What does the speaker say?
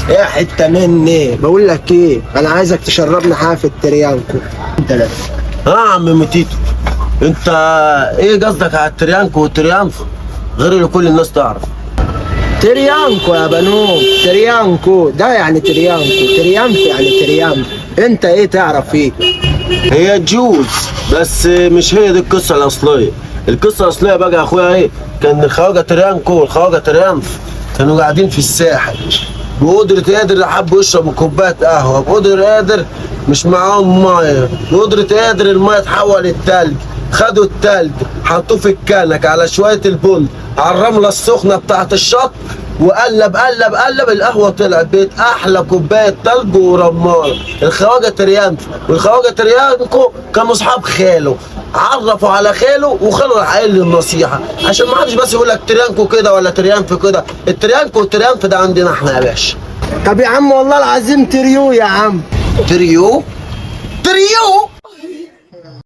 ايه حتة مني، بقول لك ايه، انا عايزك تشربني حاجة في التريانكو. انت لا. ها يا عم متيتو، انت ايه قصدك على التريانكو والتريانفو غير اللي كل الناس تعرف؟ تريانكو يا بنوب، تريانكو ده يعني تريانكو، تريانف يعني تريانف. انت ايه تعرف ايه؟ هي تجوز، بس مش هي دي القصة الاصلية. القصة الاصلية بقى يا اخويا ايه، كان الخواجه تريانكو والخواجه تريانف كانوا قاعدين في الساحل، بقدرة قادر حبوا يشربوا كوباية قهوة، بقدرة قادر مش معاهم مية، بقدرة قادر المية اتحولت تلج، خدوا التلج حطوه في الكنك على شوية البن على الرملة السخنة بتاعت الشط، وقلب قلب قلب، القهوة طلعت بقت أحلى كوباية تلج ورمانة. الخواجة تريانف والخواجة تريانكو كانوا أصحاب خاله، عرفوا على خاله وخاله راح قايل له النصيحة، عشان ما حدش بس يقول لك تريانكو كده ولا تريانف كده، التريانكو والتريانف ده عندنا احنا يا باشا. طب يا عم والله العظيم تريو يا عم. تريو تريو.